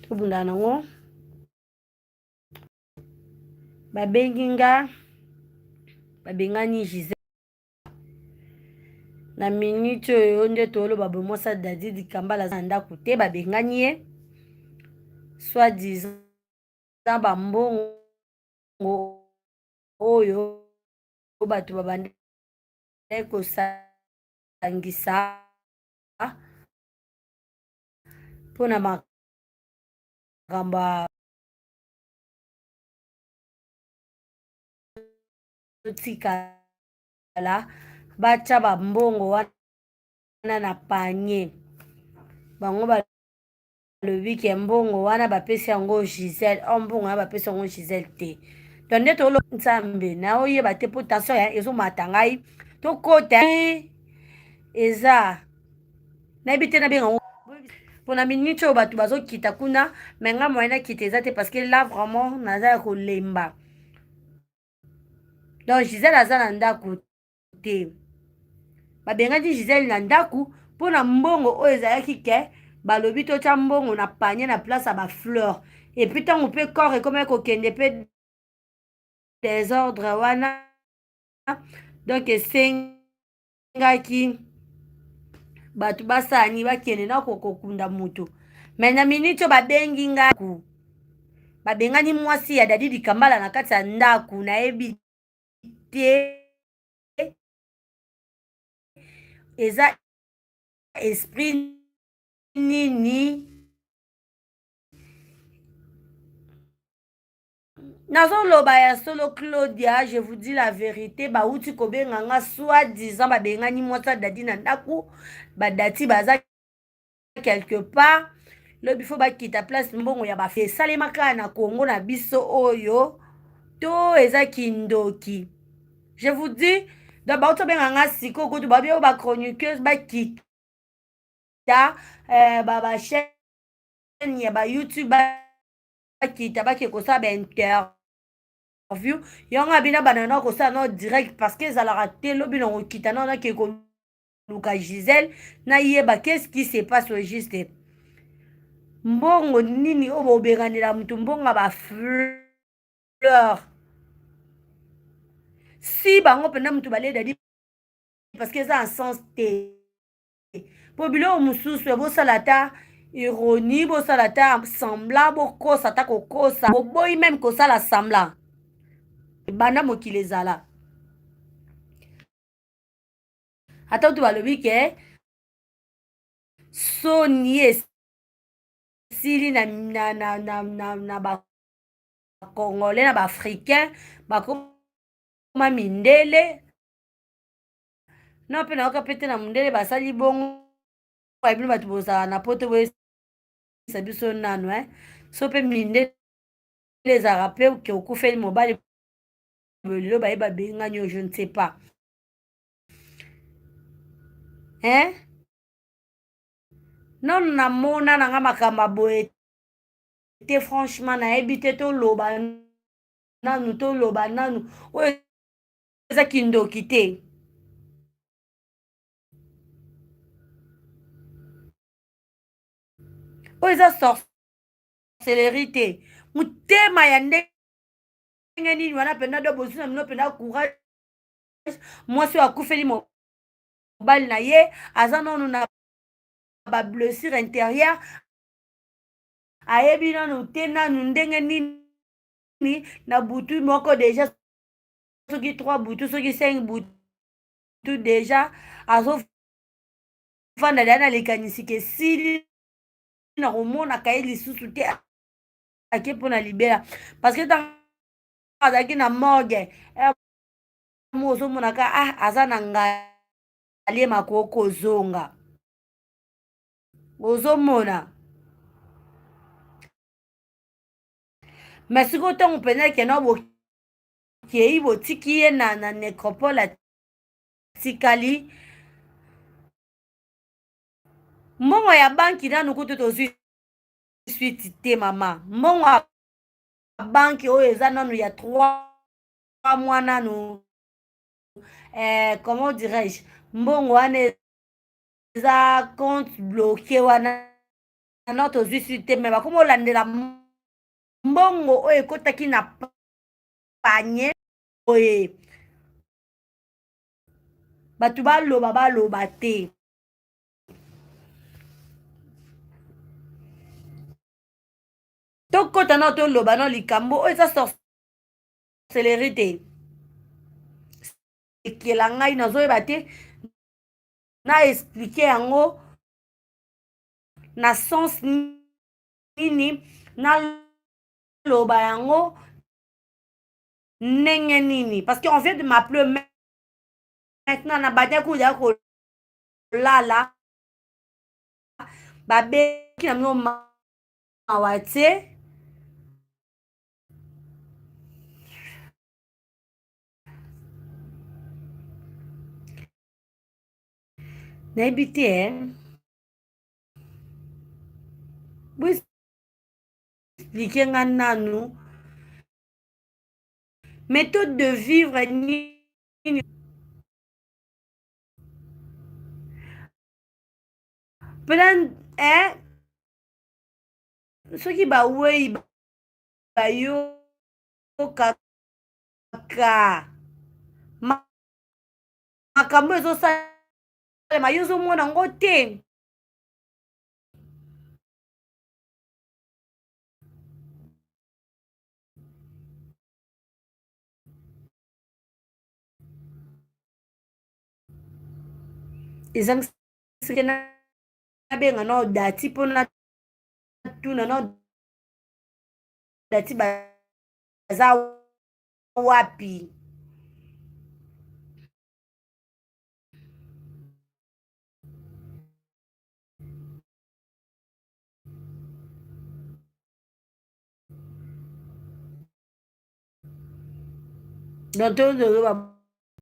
Tobundana nango. Babengi nga, babengani Gisèle. Na minute oyo nde toloba boye, mwasi ya Dadi Dikambala aza na ndako te, babengani ye soit disant bambongo oyo bato babandaki kosangisa mpona makambo azotikala, batya bambongo wana na panier. Bango balobi ke mbongo wana bapesi yango Gisèle. O mbongo wana bapesi yango Gisèle te. Donc nde tolo Nzambe naoyeba te, mpo tension ezomata ngai tokota eza nayebi te nabenga yango mpona minute oyo bato bazokita kuna. Me nga moyen nakita eza te, parce que là vraiment naza ya kolemba. Donc Gisèle aza na ndako te, babengaki Gisèle na ndako mpona mbongo oyo ezalaki ke balobi totya mbongo na panier na place ya bafleur. Et puis ntango mpe corps ekomaki kokende mpe désordre wana, donc esengaki bato basala nini? Bakende na kokokunda motu. Me na minute oyo babengi ngai, babengani mwasi ya Dadi Dikambala na kati ya ndako. Nayebi te eza esprit nini. Nazoloba ya solo, Claudia, je vous dis la vérité. Bauti kobenga nga, soit disant babengani mwasi ya Dadi na ndako. Badati baza quelque part, lobi fo bakita place. Mbongo ya bafe esalemaka na Kongo na biso oyo to eza kindoki, je vous dis. Donc bauti kobenga nga sikoyo kutu, babi oyo bachroniqueuse bakita bachaîne ya baYouTube, bakita bake kosala bainterview. Yango abina bana na kosala no direct, parce que ezalaka te. Lobi na kokita nao, nake koluka Gisèle, nayeba qu'est-ce qui se passe au juste. Mbongo nini oyo bobenganela motu? Mbongo ya bafleur si bango mpenza motu baledadi, parce que eza en sens te. Mpo biloko mosusu bosala ata ironie, bosala ata semblant, bokosa ata kokosa, boboyi même kosala semblant. Ebanda mokili ezala ata kutu balobi ke soni esili na bacongolais, na baafricain, bakoma mindele. No mpe nayoka mpe te na mondele basali bongo. Bino bato bozala na poto, boyesa biso nano so mpe mindele ezalaka mpe ke okufeli mobali lelo, baye babengani yo, je ne sais pas, hein. Nano namona nanga makambo ya boye te, franchement nayebi te. Toloba nanu, toloba nanu, oyo eza kindoki te. Oyo eza sorcellerie te. Motema ya ndenge nini wana mpenza? Do bozwi na bino mpenza courage. Mwasi oyo akufeli mobali na ye, aza nanu na bablessure intérieure, ayebi nanu te nanu ndenge nini. Na butu moko déjà, soki 3 butu, soki 5 butu déjà, azofanda deya na likanisi ke esili, na komonaka ye lisusu te, ake mpona libela. Parce que ntango azalaki na morgue mo, ozomonaka ah, aza na ngaliema kokozonga, ozomona. Mais sikoyo ntango mpenza ekenda, bokei botiki ye na nécropole, atikali mbongo ya banki. Nanu kutu tozwi suite te, mama. Mbongo ya banki oyo eza nanu ya 3 mois nanu, comment dirais-je, mbongo wana eza compte bloqué wana. No, tozwi su te, me bakoma olandela mbongo oyo ekotaki na panier boye. Bato baloba baloba te. Tokɔta nao, toloba nao likambo oyo eza sorcellerie te. Ekela ngai nazoyeba te na expliquer yango na sens nini, naloba yango ndenge nini, parce que on vient de m'appeler maintenant. Na bandaki oya kolala, babeki na bino mawa te. Nayebi te, eh? Boexpliquer nga nanu méthode de vivre nini. Plein, eh? Soki bawei bayokaka makambo ezosalema, yo ozomona yango te. Ezangisike nabenga nao dati mpona tuna nao dati baza wapi. Donc tozoloba.